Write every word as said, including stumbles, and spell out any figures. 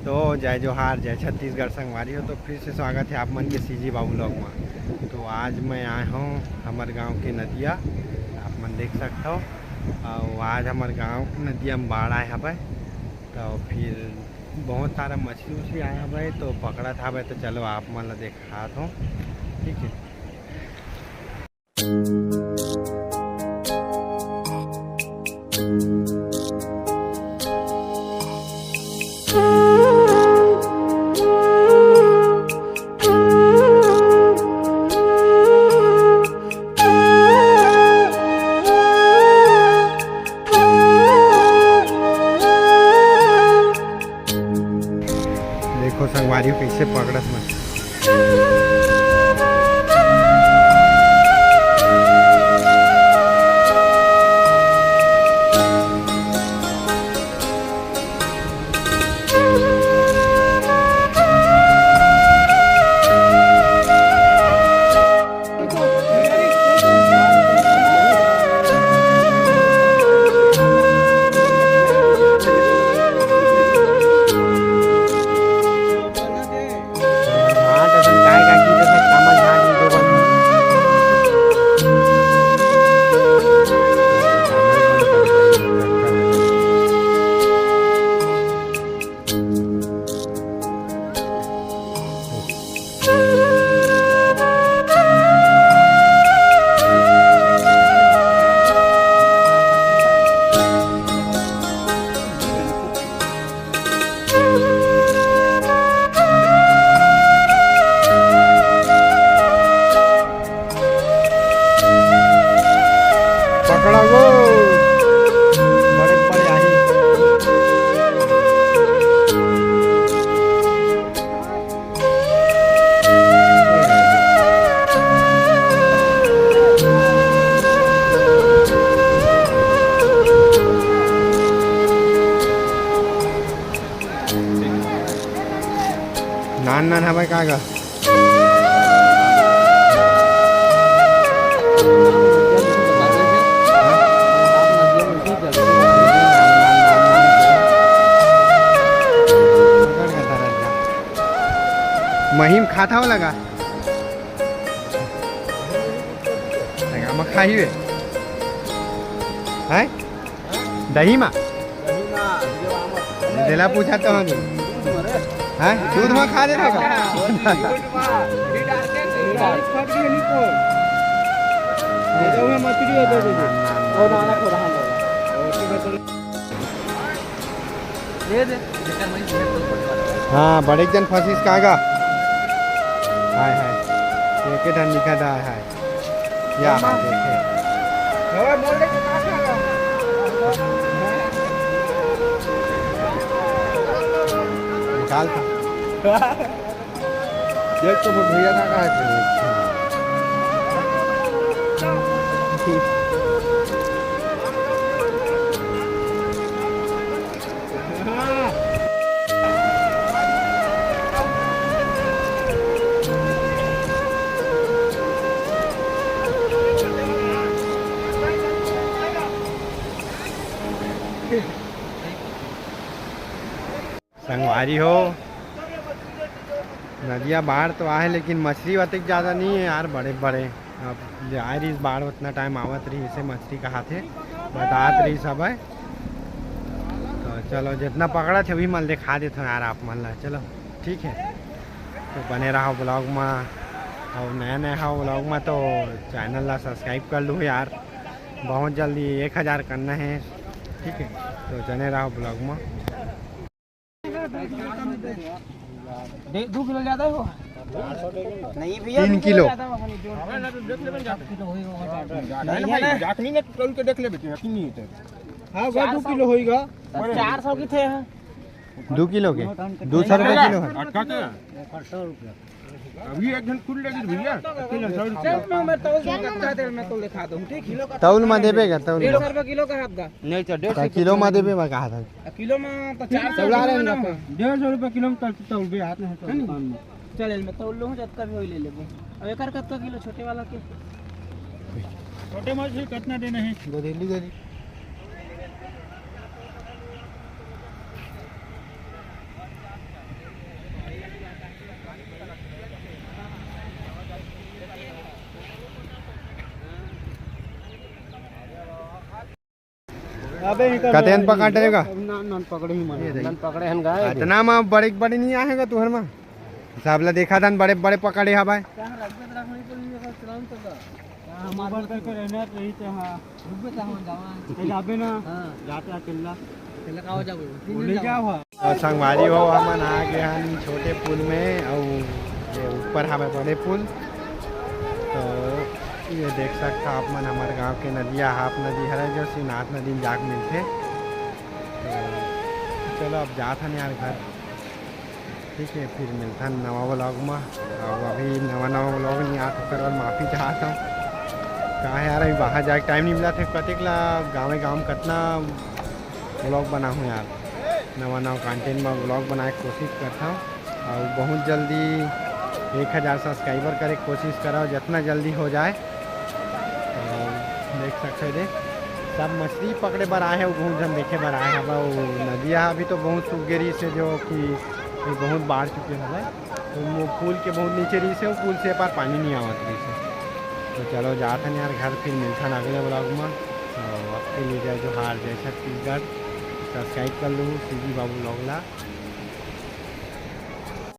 तो जय जोहार, जय छत्तीसगढ़ संगवारी हो। तो फिर से स्वागत है आप मन के सीजी बाबू vlog में। तो आज मैं आए हूँ हमर गांव के नदिया, आप मन देख सकते हो। और आज हमर गांव नदिया में बाढ़ आए हवय, तो फिर बहुत सारा मछली उछली आए हवय, तो पकड़त हवय। तो चलो आप मन ला देखात हूँ, ठीक है। देखो संगवारी हो, कैसे पकड़त मछली। पकड़ा गो, बड़े बड़े आही। नान नान हवय का गा? महीम खाता हो लगा। लगा, मैं खाई हुए। हैं? दही मा? देला पूछा तो हम। हैं? दूध मा खा देना का? हाँ, बड़े जन फंसिस का गा। हाय, हाय। एक ठन लिखा था, हाय। या, हाँ, देखे। निकाल था। देख तो भैया ना कहा संगवारी हो, नदिया बाढ़ तो आहे, लेकिन मछली अतेक ज़्यादा नहीं है यार, बड़े बड़े। अब जाए रहिस बाढ़, उतना टाइम आवत रहिस, इसे मछली कहाथे, बतात रहिस सब है। तो चलो, जितना पकड़ा थे, वही मन दिखा देते हैं यार, आप मन ला। चलो, ठीक है, तो बने रहो vlog में, और नया नया हो vlog में, तो channel ला subscribe कर लो यार, बहुत जल्दी एक हज़ार करना है, ठीक है, तो जने रहो vlog में। दे, दो किलो ज्यादा हो। नहीं भैया, तीन दो किलो किलो। ज्यादा होगा, नहीं, जो सात किलो होई, वो ज्यादा। नहीं है ना? जाखनी में तौल के देख लेबे, कि नहीं है तो। हाँ, वो दो किलो होईगा। तो चार सौ की थे हैं। दो किलो के? दो सौ रुपये किलो है। अटका के? अभी एक घंटा खुल लगी भैया। अकेले सौ रुपया। चल, मैं, मैं तौल दूँ, कितना देर में तौल दिखा दूँ, ठीक है? तौल में देबे का, तौल डेढ़ सौ में। रुपये किलो का हाथ का। नहीं तो डेढ़ सौ का किलो में देबे बा कहा था। आ, किलो में तो चार सौ तौला रहे रुपये हैं ना। डेढ़ सौ रुपये किलो में तौल, तौल बे हाथ में है तो है नी? दुकान में। चल, मैं तौल लूँ, जब कभी वही ले लेबो। अब एकर कतका किलो छोटे वाला के? छोटे मछली कितना देना है? गोदेली गोदेली। कतेन पकड़ रहेगा? नन पकड़े हन गाय। इतना मा बड़े बड़े नहीं आएगा तुहर मा। सबला देखा थन बड़े बड़े पकड़े हवय। अउ संगवारी हो, हमन आ गे हन छोटे पुल में, अउ ये ऊपर हवय बड़े पुल। तो ये देख सकता आप मन, हमर गांव के नदिया हाप नदी हरे, जो शिवनाथ नदी में जाके मिलथे। तो चलो, अब जात हन यार घर। ठीक है, फिर मिलथन नवा vlog में। अउ अभी नवा नवा vlog नहीं आत, ओकर बर माफी चाहत हूँ। का है यार, अभी बाहर जाके टाइम नहीं मिला थे। कतेक ला गाँवे गाँव में कतना vlog बनाहूँ यार, नवा नवा content में vlog बनाए के कोशिश करता हूँ। अउ बहुत जल्दी एक हज़ार subscriber करे के कोशिश करब, जितना जल्दी हो जाए। अउ देख सकते हो, सब मछली पकड़े बर आए हैं, वो बहुत झन देखे बर आए हैं। अब वो नदिया अभी तो बहुत सूख गे रहिस हे, जो कि ये बहुत बाढ़ चुके हवय। तो वो पुल के बहुत नीचे रहिस हे, वो पुल से पार पानी नहीं आवत रहिस हे। तो चलो जात हन यार घर, फिर मिलथन अगले vlog में। तो आपके लिए जय जोहार, जय छत्तीसगढ़। Subscribe कर लो सीजी बाबू vlog ला।